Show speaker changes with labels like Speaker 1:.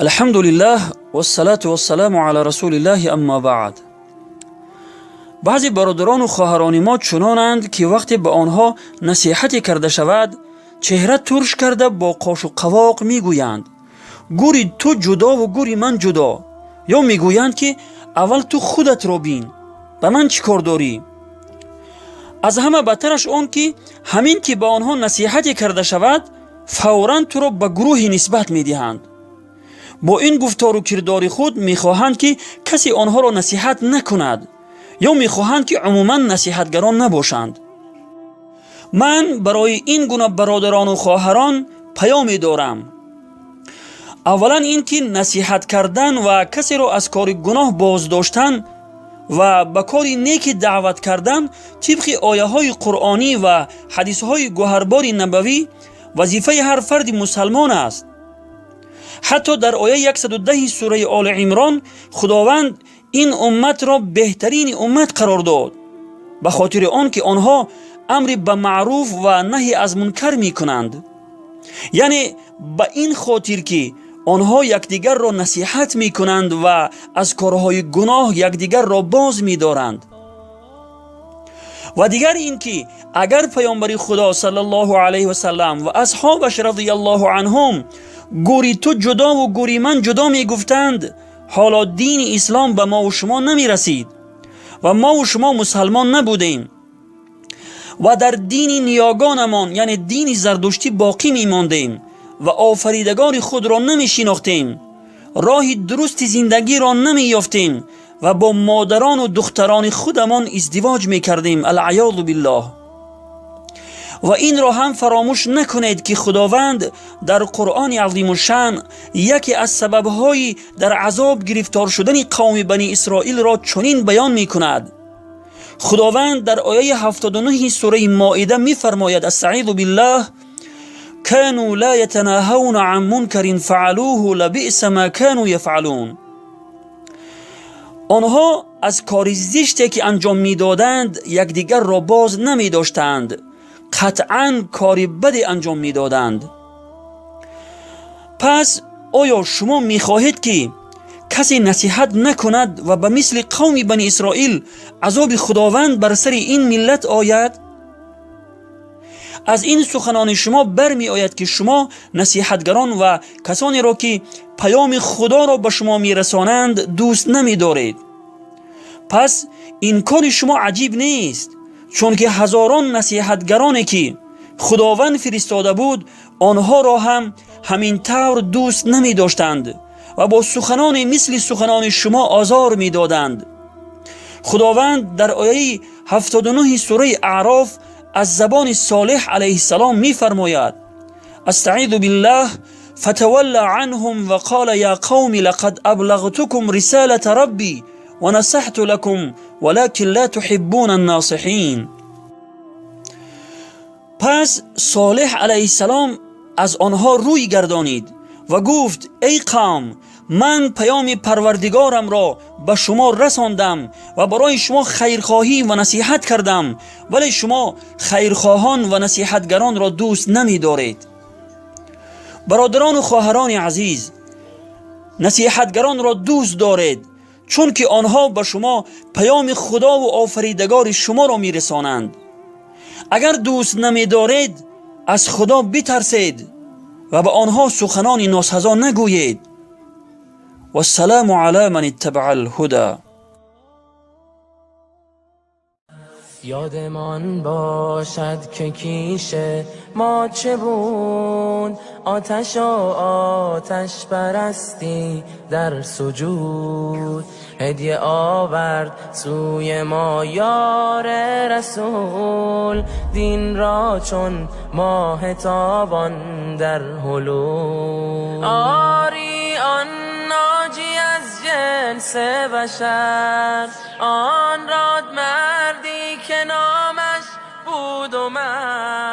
Speaker 1: Алҳамдулиллаҳ вассалату вассаламу ала расулиллаҳи, аммо баъд. Баъзе бародарону хоҳарони мо чунонанд, ки вақте ба онҳо насиҳате карда шавад, чеҳра турш карда, бо қошу қавоқ мегӯянд: «Гури ту ҷудову гури ман ҷудо», ё мегӯянд, ки «Аввал ту худатро бин, ба ман чӣ кор дорӣ?» Аз ҳама бадтараш он, ки ҳамин ки ба онҳо насиҳате карда шавад, фавран туро ба гурӯҳе нисбат медиҳанд. Бо ин гуфтору кирдори худ мехоҳанд, ки касе онҳоро насиҳат накунад, ё мехоҳанд, ки умуман насиҳатгарон набошанд. Ман барои ин гуна бародарону хоҳарон паёме дорам. Аввалан, ин ки насиҳат кардан ва касеро аз кори гуноҳ боздоштан ва ба кори неки даъват кардан тибқи ояҳои қуръонӣ ва ҳадисҳои гӯҳарбори набавӣ вазифаи ҳар фарди мусалмон аст. Ҳатто дар ояи 110 сураи Оли Имрон Худованд ин умматро беҳтарини уммат қарор дод, ба хотири он ки онҳо амри ба маъруф ва наҳи аз мункар мекунанд, яъне ба ин хотир, ки онҳо якдигарро насиҳат мекунанд ва аз корҳои гуноҳ якдигарро боз медоранд. Ва дигар ин ки агар Паёмбари Худо саллаллоҳу алайҳи васаллам ва асҳобаш радиаллоҳу анҳум «гури ту ҷудову гури ман ҷудо» мегуфтанд, ҳоло дини ислом ба мову шумо намерасид ва мову шумо мусалмон набудем ва дар дини ниёгонамон, яъне дини зардуштӣ, боқӣ мемондем ва офаридагори худро намешинохтем, роҳи дурусти зиндагиро намеёфтем ва бо модарону духтарони худамон издивоҷ мекардем, алъаёзу биллоҳ. Ва инро ҳам фаромӯш накунед, ки Худованд дар Қуръони азимушшаън яке аз сабабҳои дар азоб гирифтор шудани қавми Бани Исроилро чунин баён мекунад. Худованд дар ояи 79 сураи Моида мефармояд: астаизу биллаҳ, كانوا لا يتناهون عن منكر فعلوه لبئس ما كانوا يفعلون. Онҳо аз кори зиште, ки анҷом медоданд, якдигарро боз намедоштанд, қатъан кори баде анҷом медоданд. Пас оё шумо мехоҳед, ки касе насиҳат накунад ва ба мисли қавми Бани Исроил азоби Худованд бар сари ин миллат ояд? Аз ин суханони шумо бармеояд, ки шумо насиҳатгарон ва касонеро, ки паёми Худоро ба шумо мерасонанд, дӯст намедоред. Пас ин кори шумо аҷиб нест, чунки ҳазорон насиҳатгароне, ки Худованд фиристода буд, онҳоро ҳам ҳамин тавр дӯст намедоштанд ва бо суханоне мисли суханони шумо озор медоданд. Худованд дар ояи 79 сураи Аъроф аз забони Солеҳ алайҳиссалом мефармояд: астаизу биллаҳ, فتولى عنهم وقال يا قوم لقد أبلغتكم رسالة ربي ونصحت لكم ولكن لا تحبون الناصحين. Пас Солеҳ алайҳиссалом аз онҳо рӯй гардонид ва гуфт: «Эй қавм, ман паёми Парвардигорамро ба шумо расондам ва барои шумо хайрхоҳӣ ва насиҳат кардам, вале шумо хайрхоҳон ва насиҳатгаронро дӯст намедоред». Бародарону хоҳарони азиз, насиҳатгаронро дӯст доред, чунки онҳо ба шумо паёми Худову офаридагори шуморо мерасонанд. Агар дӯст намедоред, аз Худо битарсед ва ба онҳо суханони носазо нагӯед. Вассаламу ала ман иттабаа алҳуда.
Speaker 2: یادمان باشد که کیش ما چه بود، آتش و آتش پرستی در سجود. هدیه آورد سوی ما یار رسول، دین را چون ماه تابان در حلول. آری آن ناجی از جنس بشر، آن راد مردی که نامش بود عمر.